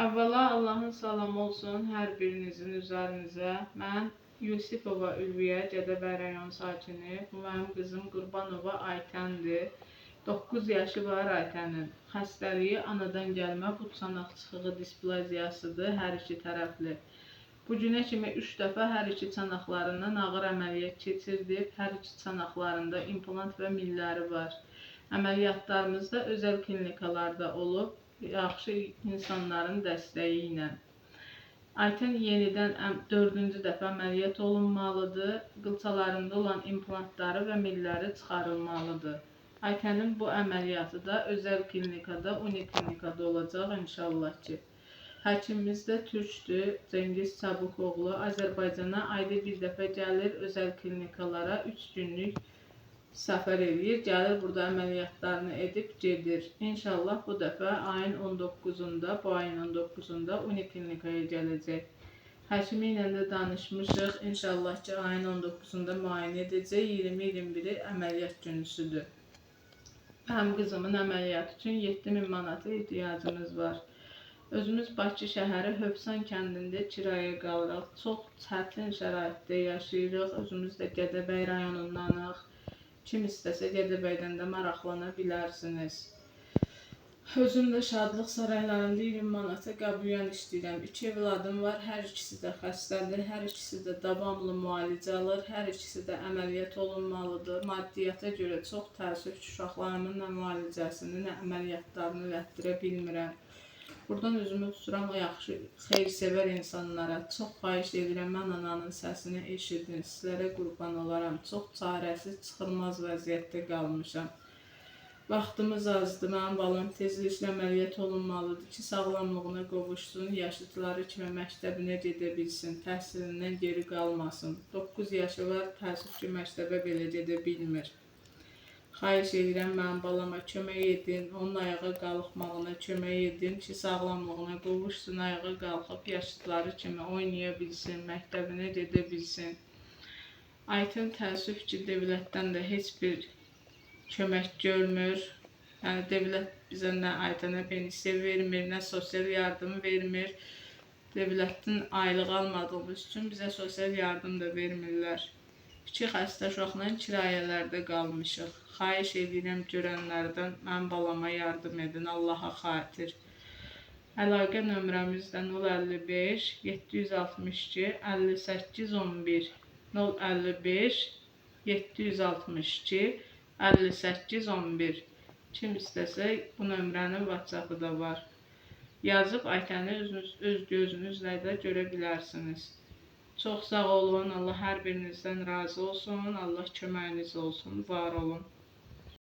Əvvəla Allahın salamı olsun hər birinizin üzərinizə. Mən Yusifova Ülviyə, Gədəbəy rayon sakini. Bu mənim qızım Qurbanova Aytəndir. 9 yaşı var Aytənin. Xəstəliyi anadan gəlmə but çanaq çıxığı displaziyasıdır, hər iki tərəfli. Bu günə kimi 3 dəfə hər iki çanaqlarından ağır əməliyyat keçirdib. Hər iki çanaqlarında implant və milləri var. Əməliyyatlarımız da özəl klinikalarda olub, yaxşı insanların dəstəyi ilə. Aytən yenidən 4-cü dəfə əməliyyat olunmalıdır. Qılçalarında olan implantları və milləri çıxarılmalıdır. Aytənin bu əməliyyatı da özəl klinikada, uniklinikada olacaq inşallah ki. Həkimimiz də türkdür, Cengiz Çabukoğlu. Azərbaycana ayda bir dəfə gəlir özəl klinikalara 3 günlük səfər eləyir, gəlir burada əməliyyatlarını edib gedir. İnşallah bu dəfə ayın 19-unda, bu ayın 19-unda uniklinikaya gələcək. Həkimi ilə də danışmışıq. İnşallah ki, ayın 19-unda müayinə edəcək. 20-21-i əməliyyat günüsüdür. Mənim qızımın əməliyyatı üçün 7000 manata ehtiyacımız var. Özümüz Bakı şəhəri Hövsan kəndində kirayə qalırıq. Çox çətin şəraitdə yaşayırıq. Özümüz də Gədəbəy rayonundanıq. Kim istəsə Gədəbəydən də maraqlana bilərsiniz. Özüm də Şadlıq saraylarında 20 manata qəbulyan işləyirəm. 2 evladım var, hər ikisi də xəstədir, hər ikisi də davamlı müalicə alır, hər ikisi də əməliyyat olunmalıdır. Maddiyyata görə çox təəssüf ki, uşaqlarımın nə müalicəsini, nə əməliyyatlarını elətdirə bilmirəm. Buradan üzümü tuturam o yaxşı, xeyir-sevər insanlara. Çox xahiş edirəm, mən ananın səsini eşidin, sizlərə qurban olaram. Çox çarəsiz, çıxılmaz vəziyyətdə qalmışam. Vaxtımız azdır, mənim balam tezliklə əməliyyat olunmalıdır ki, sağlamlığına qovuşsun, yaşıdları kimi məktəbinə gedə bilsin, təhsilindən geri qalmasın. 9 yaşı var, təəssüf ki, məktəbə belə gedə bilmir. Xahiş edirəm, mənim balama kömək edin, onun ayağa qalxmağına kömək edin ki, sağlamlığına qovuşsun, ayağa qalxıb yaşıdları kimi oynaya bilsin, məktəbinə gedə bilsin. Aytən təəssüf ki, dövlətdən də heç bir kömək görmür. Yəni dövlət bizə nə Aytənə pensiya vermir, nə sosial yardım vermir. Dövlətin aylıq almadığımız üçün bizə sosial yardım da vermirlər. 2 xəstə uşaqla kirayələrdə qalmışıq. Xahiş edirəm görənlərdən mənim balama yardım edin, Allaha xatir. Əlaqə nömrəmiz də 055 762 58 11 055 762 58 11. Kim istəsə bu nömrənin WhatsApp-ı da var. Yazıb Aytəni özünüz, öz gözünüzlə də görə bilərsiniz. Çox sağ olun. Allah hər birinizdən razı olsun. Allah köməyiniz olsun. Var olun.